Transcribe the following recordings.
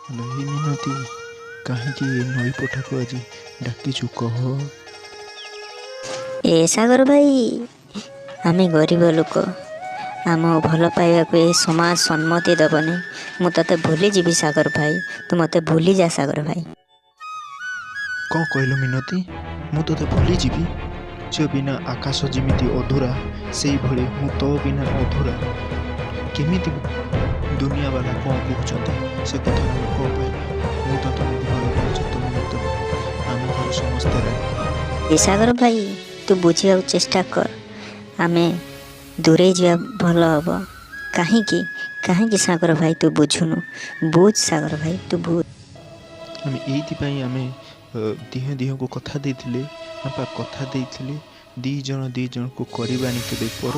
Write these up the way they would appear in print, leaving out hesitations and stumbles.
ଆଲୋ ହେ ମିନତି, କାହିଁକି ଏ ନଈ ପଠାକୁ ଆଜି ଡାକିଛୁ କହ। ଏ ସାଗର ଭାଇ, ଆମେ ଗରିବ ଲୋକ, ଆମ ଭଲ ପାଇବାକୁ ଏ ସମାଜ ସମ୍ମତି ଦେବନି। ମୁଁ ତୋତେ ଭୁଲିଯିବି ସାଗର ଭାଇ, ତୁ ମୋତେ ଭୁଲିଯା ସାଗର ଭାଇ। କ'ଣ କହିଲୁ ମିନତି? ମୁଁ ତୋତେ ଭୁଲିଯିବି? ସୂର୍ଯ୍ୟ ବିନା ଆକାଶ ଯେମିତି ଅଧୁରା, ସେଇଭଳି ମୁଁ ତୋ ବିନା ଅଧୁରା। କେମିତି ଦୁନିଆବାଲା କ'ଣ କହୁଛନ୍ତି ସେ କଥା ମୁଁ କ'ଣ ପାଇଁ? ମୁଁ ତ ତୁମକୁ ଭଲ ପାଉଛି, ତୁମେ ମୋତେ, ଆମ ଘରେ ସମସ୍ତେ ରାଜି। ଏ ସାଗର ଭାଇ, ତୁ ବୁଝିବାକୁ ଚେଷ୍ଟା କର, ଆମେ ଦୂରେଇ ଯିବା ଭଲ ହେବ। କାହିଁକି କାହିଁକି ସାଗର ଭାଇ ତୁ ବୁଝୁନୁ? ବୁଝ ସାଗର ଭାଇ, ତୁ ବୁଝ। ଆମେ ଏଇଥିପାଇଁ ଆମେ ଦିହେଁ ଦିହଙ୍କୁ କଥା ଦେଇଥିଲେ, ବାପା କଥା ଦେଇଥିଲେ, ଦୁଇ ଜଣ ଦୁଇ ଜଣକୁ କରିବାନି କେବେ ପର,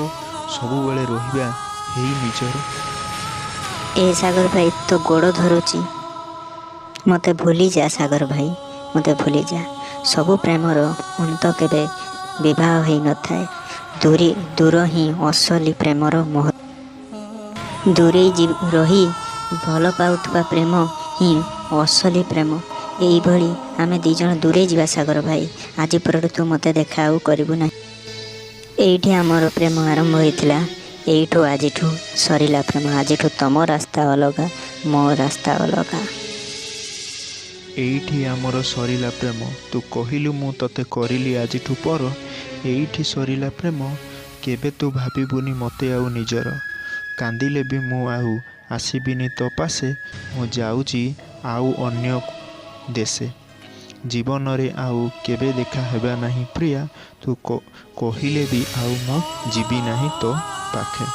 ସବୁବେଳେ ରହିବା ହେଇ ନିଜର। ଏ ସାଗର ଭାଇ, ତୋ ଗୋଡ଼ ଧରୁଛି, ମୋତେ ଭୁଲିଯା ସାଗର ଭାଇ, ମୋତେ ଭୁଲିଯା। ସବୁ ପ୍ରେମର ଅନ୍ତ କେବେ ବିବାହ ହେଇନଥାଏ। ଦୂରି ଦୂର ହିଁ ଅସଲି ପ୍ରେମର ମହ। ଦୂରେଇ ରହି ଭଲ ପାଉଥିବା ପ୍ରେମ ହିଁ ଅସଲି ପ୍ରେମ। ଏଇଭଳି ଆମେ ଦୁଇ ଜଣ ଦୂରେଇ ଯିବା ସାଗର ଭାଇ। ଆଜି ପରଠୁ ତୁ ମୋତେ ଦେଖା ଆଉ କରିବୁ ନାହିଁ। ଏଇଠି ଆମର ପ୍ରେମ ଆରମ୍ଭ ହୋଇଥିଲା, ଏଇଠୁ ଆଜିଠୁ ସରିଲା ପ୍ରେମ। ଆଜିଠୁ ତମ ରାସ୍ତା ଅଲଗା, ମୋ ରାସ୍ତା ଅଲଗା। ଏଇଠି ଆମର ସରିଲା ପ୍ରେମ, ତୁ କହିଲୁ ମୁଁ ତତେ କରିଲି ଆଜିଠୁ ପର। ଏଇଠି ସରିଲା ପ୍ରେମ, କେବେ ତୁ ଭାବିବୁନି ମୋତେ ଆଉ ନିଜର। କାନ୍ଦିଲେ ବି ମୁଁ ଆଉ ଆସିବିନି ତୋ ପାଶେ, ମୁଁ ଯାଉଛି ଆଉ ଅନ୍ୟ ଦେଶେ। ଜୀବନରେ ଆଉ କେବେ ଦେଖା ହେବା ନାହିଁ ପ୍ରିୟା, ତୁ କହିଲେ ବି ଆଉ ମୁଁ ଯିବି ନାହିଁ ତୋ ପାଖେ।